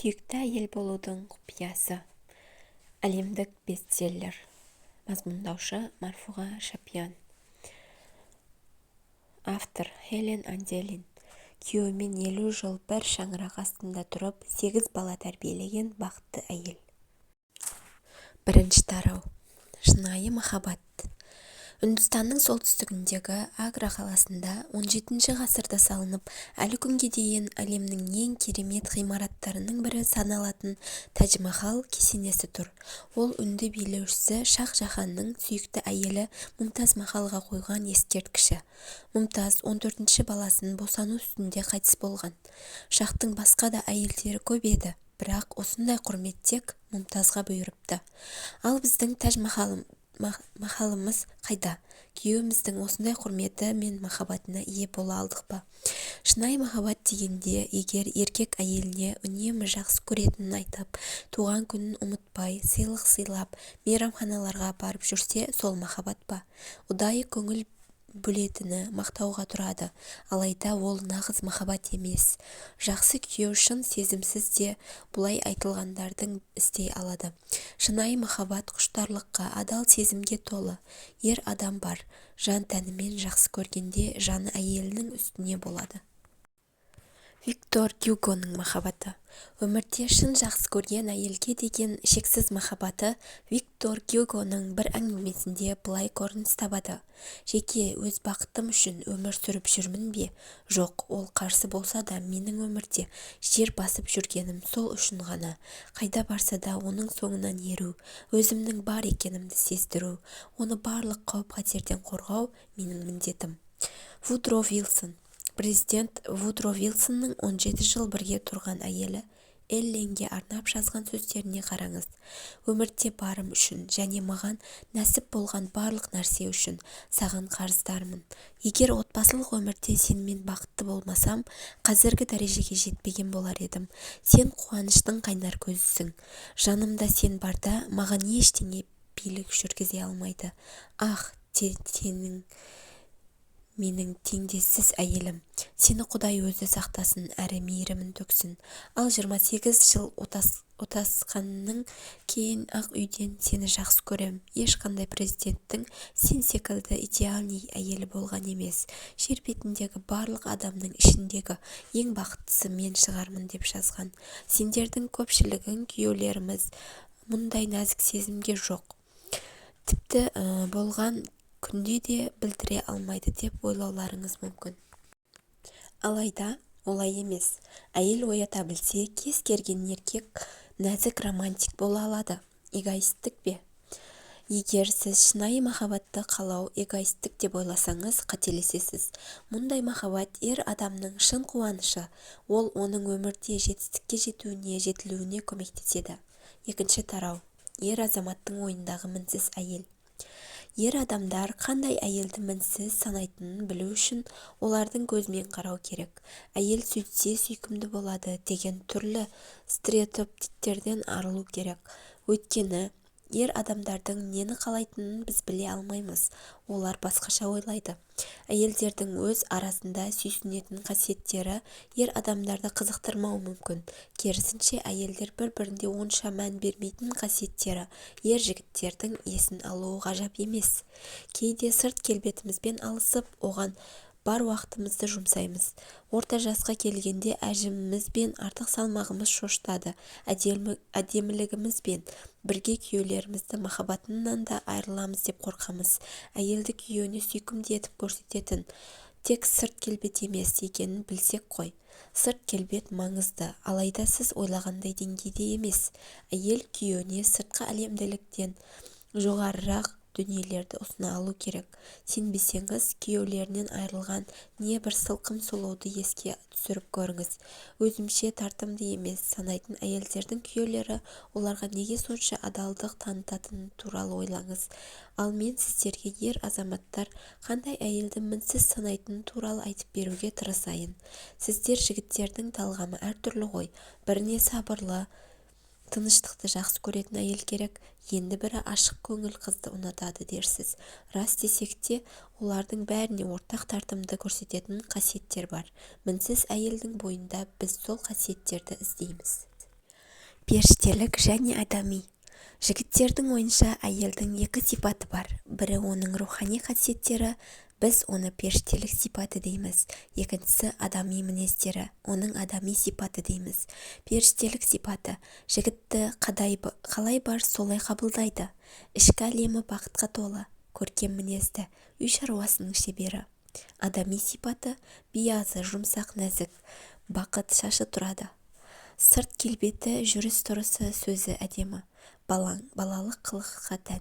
Сүйікті әйел болудың құпиясы. Әлемдік бестселлер. Мазмұндаушы Марфуға Шапиян. Автор Хелен Анделин. Күйеуімен 50 жыл бір шаңырақ астында тұрып, сегіз бала тәрбиелеген бақытты әйел. Бірінші тарау. Шынайы махаббат. Үндістанның солтүстігіндегі Агра қаласында 17-ғасырда салынып, әлі күнге дейін әлемнің ең керемет ғимараттарының бірі саналатын Тәдж-Махал кесенесі тұр. Ол үнді билеушісі Шах-Жаханның сүйікті әйелі Мумтаз Махалға қойған ескерткіші. Мумтаз 14-ші баласын босану үстінде қайтыс болған. Шахтың басқа да әйелдері көп еді, бірақ осындай құрмет тек Мумтазға бұйырыпты. Ал біздің Тәж Махалымыз қайда? Күйеуіміздің осындай құрметі мен махаббатына ие бола алдық па? Шынайы махаббат дегенде егер еркек әйеліне үнемі жақсы көретінін айтып, туған күнін ұмытпай, сыйлық сыйлап, мейрамханаларға барып жүрсе сол махаббат па? Ұдайы көңіл бөлетіні мақтауға тұрады, алайда ол нағыз махаббат емес. Жақсы күйеу шын сезімсіз де бұлай айтылғандардың істей алады. Шынайы махаббат құштарлыққа, адал сезімге толы. Ер адам бар жан-тәнімен жақсы көргенде жаны әйелінің үстіне болады. Виктор Гюгоның махаббаты. Өмірде шын жақсы көрген әйелге деген шексіз махаббаты Виктор Гюгоның бір әңгімесінде былай көрініс табады: Жеке өз бақытым үшін өмір сүріп жүрмін бе? Жоқ, ол қарсы болса да менің өмірде жер басып жүргенім сол үшін ғана. Қайда барса да оның соңынан еру, өзімнің бар екенімді сездіру, оны барлық қауіп-қатерден қорғау менің міндетім. Вудро Вилсон. Президент Вудро Вилсонның 17 жыл бірге тұрған әйелі Элленге арнап жазған сөздеріне қараңыз: Өмірде барым үшін және маған нәсіп болған барлық нәрсе үшін саған қарыздармын. Егер отбасылық өмірде сенімен бақытты болмасам, қазіргі дәрежеге жетпеген болар едім. Сен қуаныштың қайнар көзісің. Жанымда сен барда маған ештеңе билік жүргізе алмайды. Ах, сенің менің теңдессіз әйелім. Сені Құдай өзі сақтасын әрі мейірімін төксін. Ал 28 жыл отасқаннан кейін Ақ үйден сені жақсы көрем. Ешқандай президенттің сен секілді идеальный әйелі болған емес. Жер бетіндегі барлық адамның ішіндегі ең бақыттысы мен шығармын деп жазған. Сендердің көпшілігің күйеулеріміз мұндай нәзік сезімге жоқ, тіпті болған күнде де білдіре алмайды деп ойлауларыңыз мүмкін. Алайда, олай емес. Әйел оята білсе, кез келген еркек нәзік романтик бола алады. Эгоистік пе? Егер сіз шынайы махаббатты қалау эгоистік деп ойласаңыз, қателесесіз. Мұндай махаббат ер адамның шын қуанышы, ол оның өмірде жетістікке жетуіне, жетілуіне көмектеседі. Екінші тарау. Ер азаматтың ойындағы мінсіз әйел. Ер адамдар қандай әйелді мінсіз санайтынын білу үшін олардың көзімен қарау керек. Әйел сөйтсе сүйкімді болады деген түрлі стереотиптерден арылу керек. Өйткені ер адамдардың нені қалайтынын біз біле алмаймыз, олар басқаша ойлайды. Әйелдердің өз арасында сүйсінетін қасиеттері ер адамдарды қызықтырмауы мүмкін. Керісінше, әйелдер бір-бірінде онша мән бермейтін қасиеттері ер жігіттердің есін алуы ғажап емес. Кейде сырт келбетімізбен алысып, оған бар уақытымызды жұмсаймыз. Орта жасқа келгенде әжіміміз бен артық салмағымыз шошытады. Әдемілігімізбен бірге күйеулеріміздің махаббатынан да айырыламыз деп қорқамыз. Әйелді күйеуіне сүйкімді етіп көрсететін тек сырт келбет емес екенін білсек қой. Сырт келбет маңызды, алайда сіз ойлағандай деңгейде емес. Әйел күйеуіне сыртқы әлемділіктен жоғарырақ дүниелерді ұсына алу керек. Сенбесеңіз, күйеулерінен айырылған небір сылқым сұлуды еске түсіріп көріңіз. Өзімше тартымды емес санайтын әйелдердің күйеулері оларға неге сонша адалдық танытатыны туралы ойлаңыз. Ал мен сіздерге ер азаматтар қандай әйелді мінсіз санайтыны туралы айтып беруге тырысайын. Сіздер жігіттердің талғамы әртүрлі ғой. Біріне сабырлы, тыныштықты жақсы көретін әйел керек, енді бірі ашық көңіл қызды ұнатады дерсіз. Рас десек те, олардың бәріне ортақ тартымды көрсететін қасиеттер бар. Мінсіз әйелдің бойында біз сол қасиеттерді іздейміз. Періштелік және адами. Жігіттердің ойынша әйелдің екі сипаты бар, бірі оның рухани қасиеттері, біз оны періштелік сипаты дейміз, екіншісі адами мінездері, оның адами сипаты дейміз. Періштелік сипаты – жігітті қалай бар солай қабылдайды, ішкі әлемі бақытқа толы, көркем мінезді, үй шаруасының шебері. Адами сипаты – биязы, жұмсақ нәзік, бақыт шашы тұрады. Сырт келбеті, жүріс-тұрысы, сөзі әдемі, балалық қылыққа тән.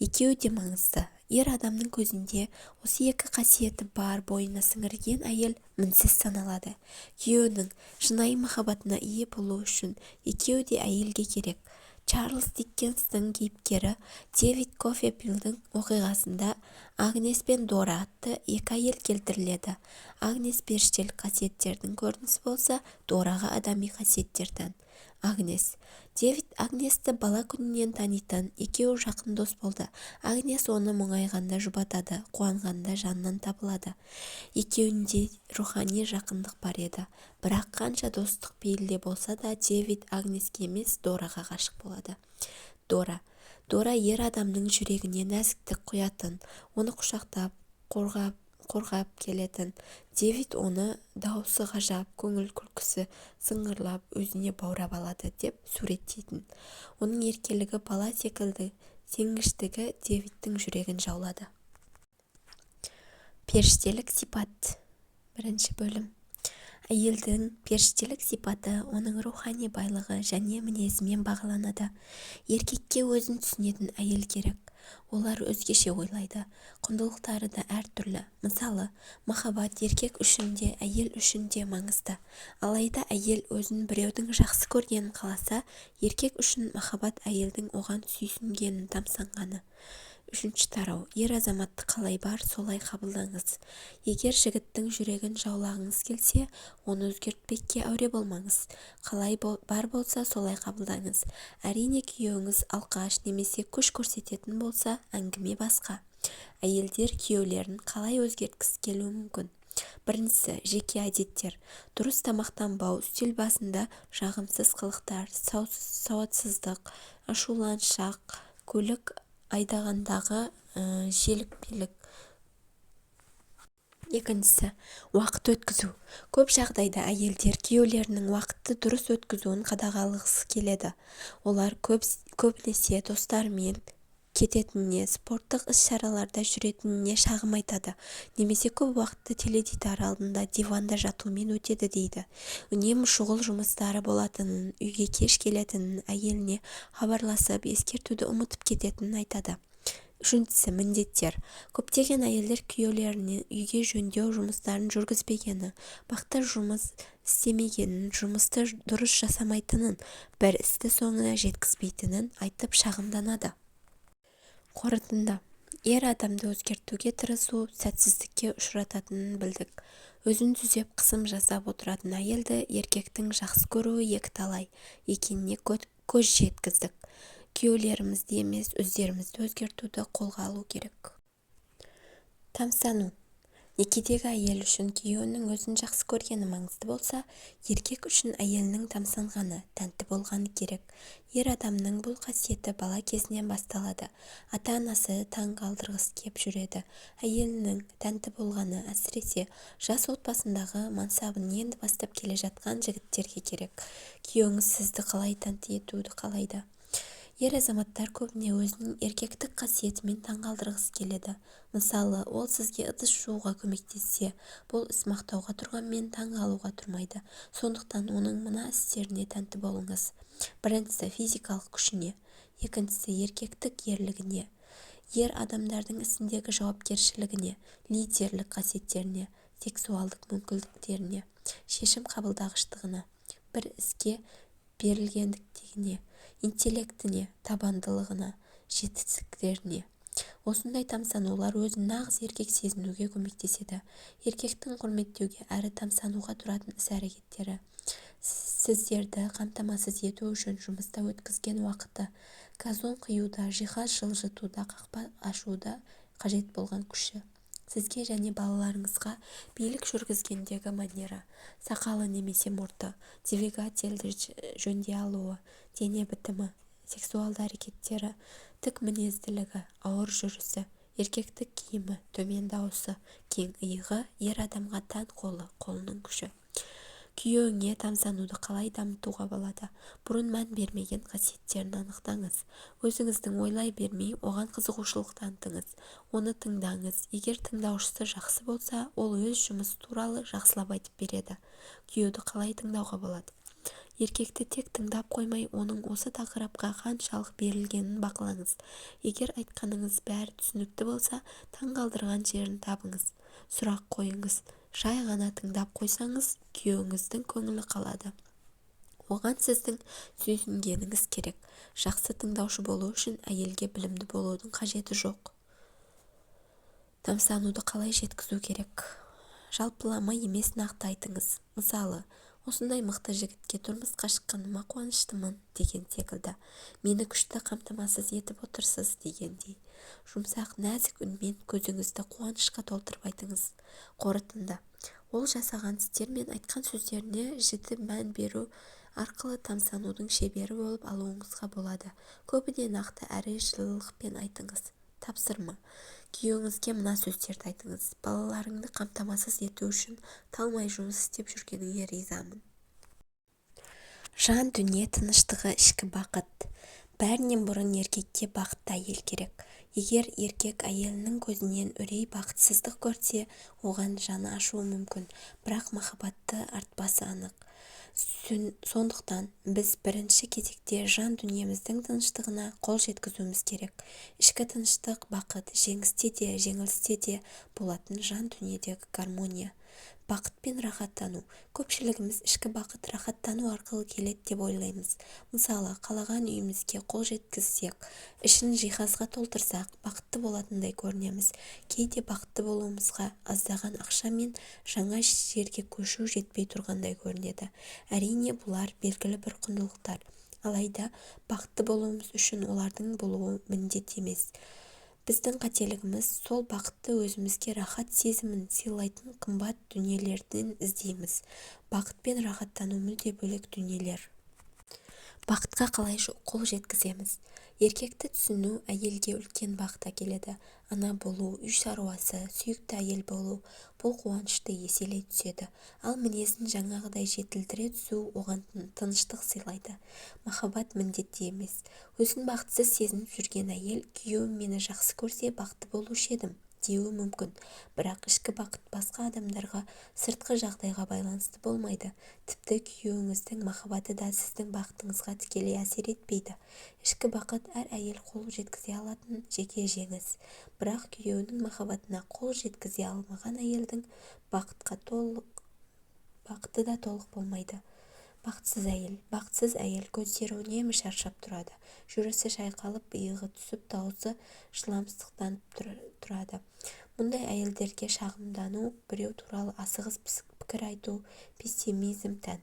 Екеуі де маңызды. Ер адамның көзінде осы екі қасиеті бар бойына сіңірген әйел мінсіз саналады. Күйеуінің шынайы махаббатына ие болу үшін екеуі де әйелге керек. Чарльз Диккенстің кейіпкері Дэвид Кофферфилддің оқиғасында Агнес пен Дора атты екі әйел келтіріледі. Агнес періштелік қасиеттердің көрінісі болса, Дораға адами қасиеттер тән. Агнес. Дэвид Агнесті бала күнінен танитын, екеуі жақын дос болды. Агнес оны мұңайғанда жұбатады, қуанғанда жанынан табылады. Екеуінде рухани жақындық бар еді. Бірақ қанша достық пейілде болса да, Дэвид Агнеске емес, Дораға ғашық болады. Дора. Дора ер адамның жүрегіне нәзіктік құятын, оны құшақтап, қорғап келетін. Дэвид оны даусы ғажап, көңіл күлкісі сыңғырлап, өзіне баурап алады деп суреттейтін. Оның еркелігі, бала секілді сенгіштігі Дэвидтің жүрегін жаулады. Періштелік сипат. Бірінші бөлім. Әйелдің періштелік сипаты оның рухани байлығы және мінезімен бағаланады. Еркекке өзін түсінетін әйел керек. Олар өзгеше ойлайды, құндылықтары да әртүрлі. Мысалы, махаббат еркек үшін де, әйел үшін де маңызды. Алайда әйел өзін біреудің жақсы көргенін қаласа, еркек үшін махаббат әйелдің оған сүйсінгенін, тамсанғаны. Үшінші тарау. Ер азаматты қалай бар, солай қабылдаңыз. Егер жігіттің жүрегін жаулағыңыз келсе, оны өзгертпекке әуре болмаңыз. Қалай бар болса, солай қабылдаңыз. Әрине, күйеуіңіз алқаш немесе күш көрсететін болса, әңгіме басқа. Әйелдер күйеулерін қалай өзгерткісі келуі мүмкін? Біріншісі – жеке әдеттер. Дұрыс тамақтанбау, үстел басында жағымсыз қылықтар, сауатсыздық, ашуланшақ, көлік айдағандағы желікпелік. Екіншісі – уақыт өткізу. Көп жағдайда әйелдер күйеулерінің уақытты дұрыс өткізуін қадағалағысы келеді. Олар көбінесе достарымен кететініне, спорттық іс-шараларда жүретініне шағым айтады немесе көп уақытты теледидар алдында, диванда жатумен өтеді дейді. Үнемі шұғыл жұмыстары болатынын, үйге кеш келетінін, әйеліне хабарласып, ескертуді ұмытып кететінін айтады. Үшіншісі – міндеттер. Көптеген әйелдер күйеулеріне үйге жөндеу жұмыстарын жүргізбегені, бақта жұмыс істемегенін, жұмысты дұрыс жасамайтынын, бір істі соңына жеткізбейтінін айтып шағымданады. Қорытынды. Ер адамды өзгертуге тырысу сәтсіздікке ұшырататынын білдік. Өзін түзеп қысым жасап отыратын әйелді еркектің жақсы көруі екіталай екеніне көз жеткіздік. Күйеулерімізді емес, өздерімізді өзгертуді қолға алу керек. Тамсану. Некедегі әйел үшін күйеуінің өзін жақсы көргені маңызды болса, еркек үшін әйелінің тамсанғаны, тәнті болғаны керек. Ер адамның бұл қасиеті бала кезінен басталады. Ата-анасы таң қалдырғысы кеп жүреді. Әйелінің тәнті болғаны, әсіресе, жас отбасындағы мансабын енді бастап келе жатқан жігіттерге керек. Күйеуіңіз сізді қалай тәнті етуді қалайды? Ер азаматтар көбіне өзінің еркектік қасиетімен таңғалдырғысы келеді. Мысалы, ол сізге ыдыс жууға көмектессе, бұл іс мақтауға тұрғанмен таңғалуға тұрмайды. Сондықтан оның мына істеріне тәнті болыңыз. Біріншісі – физикалық күшіне, екіншісі – еркектік ерлігіне, ер адамдардың ісіндегі жауапкершілігіне, лидерлік қасиеттеріне, сексуалдық мүмкіндіктеріне, шешім қабылдағыштығына, бір іске берілгендігіне, интеллектіне, табандылығына, жетістіктеріне. Осындай тамсанулар өзін нағыз еркек сезінуге көмектеседі. Еркектің құрметтеуге әрі тамсануға тұратын іс-әрекеттері. Сіздерді қамтамасыз ету үшін жұмыста өткізген уақыты, газон қиюда, жиһаз жылжытуда, қақпа ашуда қажет болған күші. Сізге және балаларыңызға билік жүргізгендегі манері, сақалы немесе мұрты, двигательді жөндей алуы, дене бітімі, сексуалды әрекеттері, тік мінезділігі, ауыр жүрісі, еркектік киімі, төмен дауысы, кең иығы, ер адамға тән қолы, қолының күші. Күйеуіңе тамсануды қалай дамытуға болады? Бұрын мән бермеген қасиеттерін анықтаңыз. Өзіңіздің ойлай бермей, оған қызығушылық танытыңыз. Оны тыңдаңыз. Егер тыңдаушысы жақсы болса, ол өз жұмысы туралы жақсылап айтып береді. Күйеуді қалай тыңдауға болады? Еркекті тек тыңдап қоймай, оның осы тақырыпқа қаншалық берілгенін бақылаңыз. Егер айтқаныңыз бәрі түсінікті болса, таңғалдырған жерін табыңыз. Сұрақ қойыңыз. Жай ғана тыңдап қойсаңыз, күйеуіңіздің көңілі қалады. Оған сіздің сүйсінгеніңіз керек. Жақсы тыңдаушы болу үшін әйелге білімді болудың қажеті жоқ. Тамсануды қалай жеткізу керек? Жалпылама емес нақты айтыңыз. Мысалы, осындай мықты жігітке тұрмысқа шыққаныма қуаныштымын деген секілді. Мені күшті қамтамасыз етіп отырсыз дегендей. Жұмсақ, нәзік үнмен, көзіңізді қуанышқа толтырып айтыңыз. Қорытынды. Ол жасаған істер мен айтқан сөздеріне жіті мән беру арқылы тамсанудың шебері болып алуыңызға болады. Көбіне нақты әрі жылылықпен айтыңыз. Тапсырма. Күйеуіңізге мына сөздерді айтыңыз: Балаларыңды қамтамасыз ету үшін талмай жұмыс істеп жүргеніңе ризамын. Жан дүние тыныштығы ішкі бақыт. Бәрінен бұрын еркекке бақытты әйел керек. Егер еркек әйелінің көзінен үрей, бақытсыздық көрсе, оған жаны ашуы мүмкін, бірақ махаббаты артпасы анық. Сондықтан біз бірінші кезекте жан дүниеміздің тыныштығына қол жеткізуіміз керек. Ішкі тыныштық, бақыт, жеңісте де, жеңілісте де болатын жан дүниедегі гармония. Бақыт пен рахаттану. Көпшілігіміз ішкі бақыт рахаттану арқылы келеді деп ойлаймыз. Мысалы, қалаған үйімізге қол жеткізсек, ішін жиһазға толтырсақ, бақытты болатындай көрінеміз. Кейде бақытты болуымызға аздаған ақша мен жаңа жерге көшу жетпей тұрғандай көрінеді. Әрине, бұлар белгілі бір құндылықтар. Алайда бақытты болуымыз үшін олардың болуы міндет емес. Біздің қателігіміз сол бақытты өзімізге рахат сезімін сыйлайтын қымбат дүниелерден іздейміз. Бақыт пен рахаттану мүлде бөлек дүниелер. Бақытқа қалай қол жеткіземіз? Еркекті түсіну әйелге үлкен бақыт әкеледі. Ана болу, үй шаруасы, сүйікті әйел болу бұл қуанышты еселей түседі. Ал мінезін жаңағыдай жетілдіре түсу оған тыныштық сыйлайды. Махаббат міндетті емес. Өзін бақытсыз сезініп жүрген әйел күйеуім мені жақсы көрсе бақытты болушы едім деуі мүмкін. Бірақ ішкі бақыт басқа адамдарға, сыртқы жағдайға байланысты болмайды. Тіпті күйеуіңіздің махаббаты да сіздің бақытыңызға тікелей әсер етпейді. Ішкі бақыт әр әйел қол жеткізе алатын жеке жеңіс. Бірақ күйеуінің махаббатына қол жеткізе алмаған әйелдің бақыты да толық болмайды. Бақытсыз әйел. Бақытсыз әйел көздері үнемі шаршап тұрады. Жүрісі шайқалып, иығы түсіп, дауысы жыламсықтанып тұрады. Мұндай әйелдерге шағымдану, біреу туралы асығыс пікір айту, пессимизм тән.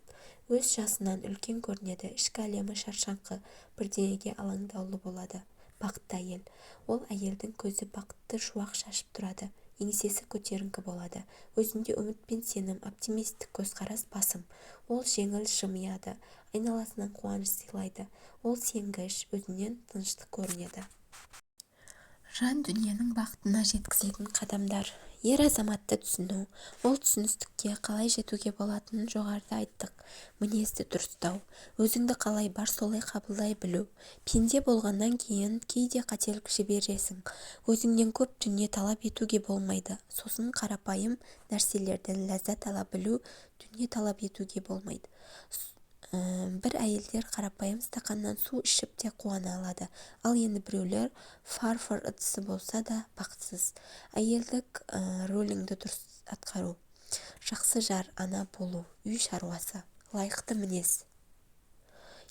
Өз жасынан үлкен көрінеді, ішкі әлемі шаршаңқы, бірдеңеге алаңдаулы болады. Бақытты әйел. Ол әйелдің көзі бақытты шуақ шашып тұрады, еңсесі көтеріңкі болады. Өзінде үміт пен сенім, оптимистік көзқарас басым. Ол жеңіл жымияды, айналасына қуаныш сыйлайды. Ол сенгіш, өзінен тыныштық көрінеді. Жан дүниенің бақытына жеткізетін қадамдар. Ер азаматты түсіну. Ол түсіністікке қалай жетуге болатынын жоғарыда айттық. Мінезді дұрыстау. Өзіңді қалай бар солай қабылдай білу. Пенде болғаннан кейін кейде қателік жібересің. Өзіңнен көп дүние талап етуге болмайды. Сосын қарапайым нәрселерден ләззат ала білу, дүние талап етуге болмайды. Бір әйелдер қарапайым стақаннан су ішіп те қуана алады. Ал енді біреулер фарфор ыдысы болса да бақытсыз. Әйелдік рөліңді дұрыс атқару. Жақсы жар, ана болу, үй шаруасы, лайықты мінез.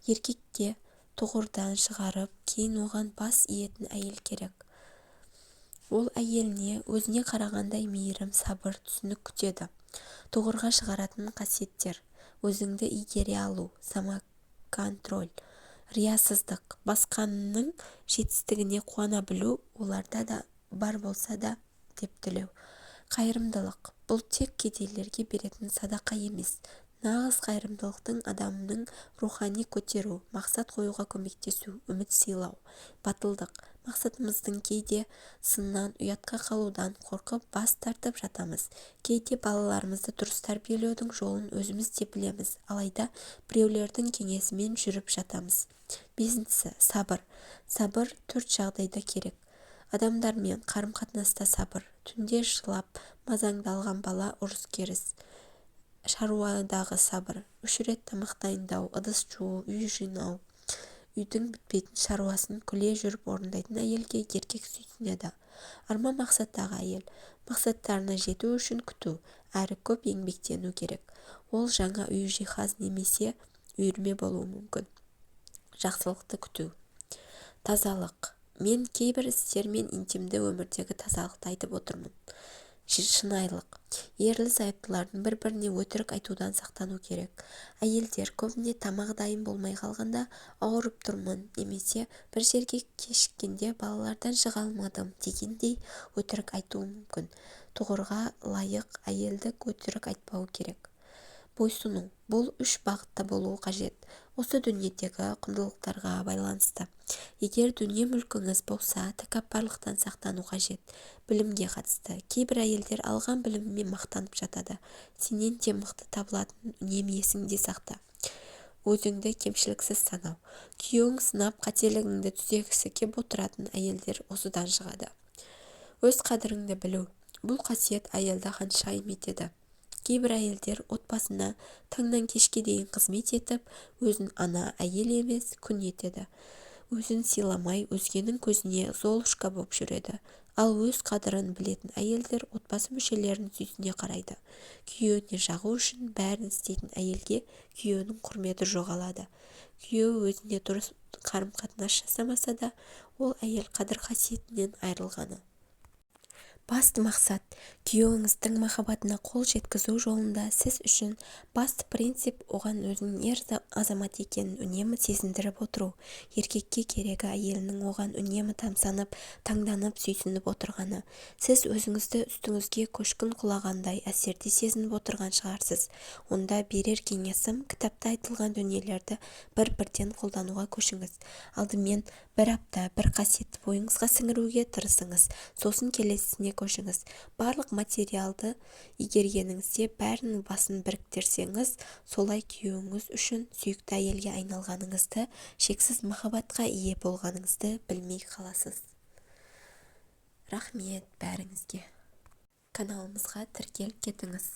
Еркекке тұғырдан шығарып, кейін оған бас иетін әйел керек. Ол әйеліне өзіне қарағандай мейірім, сабыр, түсінік күтеді. Тұғырға шығаратын қасиеттер. Өзіңді игере алу, самоконтроль, риясыздық, басқаның жетістігіне қуана білу, оларда да бар болса да деп тілеу. Қайырымдылық – бұл тек кедейлерге беретін садақа емес. Нағыз қайырымдылық адамның рухын көтеру, мақсат қоюға көмектесу, үміт сыйлау. Батылдық – мақсатымыздан кейде сыннан, ұятқа қалудан қорқып бас тартып жатамыз. Кейде балаларымызды дұрыс тәрбиелеудің жолын өзіміз де білеміз, алайда біреулердің кеңесімен жүріп жатамыз. Бесіншісі – сабыр. Сабыр төрт жағдайда керек. Адамдармен қарым-қатынаста сабыр. Түнде жылап мазаңды алған бала ұрыс-керіс. Шаруадағы сабыр. 3 рет тамақ дайындау, ыдыс жуу, үй жинау. Үйдің бітпейтін шаруасын күле жүріп орындайтын әйелге еркек сүйсінеді. Арман-мақсаттағы әйел. Мақсаттарына жету үшін күту, әрі көп еңбектену керек. Ол жаңа үй, жиһаз немесе үйірме болуы мүмкін. Жақсылықты күту. Тазалық. Мен кейбір істер мен интимді өмірдегі тазалықты айтып отырмын. Шынайылық. Ерлі-зайыптылардың бір-біріне өтірік айтудан сақтану керек. Әйелдер көбіне тамақ дайын болмай қалғанда ауырып тұрмын немесе бір жерге кешіккенде балалардан шыға алмадым дегендей өтірік айтуы мүмкін. Тұғырға лайық әйелдік өтірік айтпауы керек. Бойсыну. Бұл үш бағытта болуы қажет. Осы дүниедегі құндылықтарға байланысты. Егер дүние-мүлкіңіз болса, тәкаппарлықтан сақтану қажет. Білімге қатысты. Кейбір әйелдер алған білімімен мақтанып жатады. Сенен де мықты табылатынын үнемі есіңде сақта. Өзіңді кемшіліксіз санау. Күйеуің сынап, қателігіңді түзегісі кеп отыратын әйелдер осыдан шығады. Өз қадіріңді білу. Бұл қасиет әйелді ханшайым етеді. Кейбір әйелдер отбасына таңнан кешке дейін қызмет етіп, өзін ана, әйел емес, күң етеді. Өзін сыйламай, өзгенің көзіне золушка боп жүреді. Ал өз қадірін білетін әйелдер отбасы мүшелерін сүйсіне қарайды. Күйеуіне жағу үшін бәрін істейтін әйелге күйеуінің құрметі жоғалады. Күйеуі өзіне дұрыс қарым-қатынас жасамаса да, ол әйел қадір-қасиетінен айырылғаны. Басты мақсат – күйеуіңіздің махаббатына қол жеткізу жолында сіз үшін басты принцип оған өзінің ер азамат екенін үнемі сезіндіріп отыру. Еркекке керегі әйелінің оған үнемі тамсанып, таңданып, сүйсініп отырғаны. Сіз өзіңізді үстіңізге көшкін құлағандай әсерде сезініп отырған шығарсыз. Онда берер кеңесім, кітапта айтылған дүниелерді бір-бірден қолдануға көшіңіз. Алдымен бір апта бір қасиетті бойыңызға сіңіруге тырысыңыз, сосын келесісіне көшіңіз. Барлық материалды игергеніңізде бәрінің басын біріктірсеңіз, солай күйеуіңіз үшін сүйікті әйелге айналғаныңызды, шексіз махаббатқа ие болғаныңызды білмей қаласыз. Рахмет бәріңізге. Каналымызға тіркеліп кетіңіз.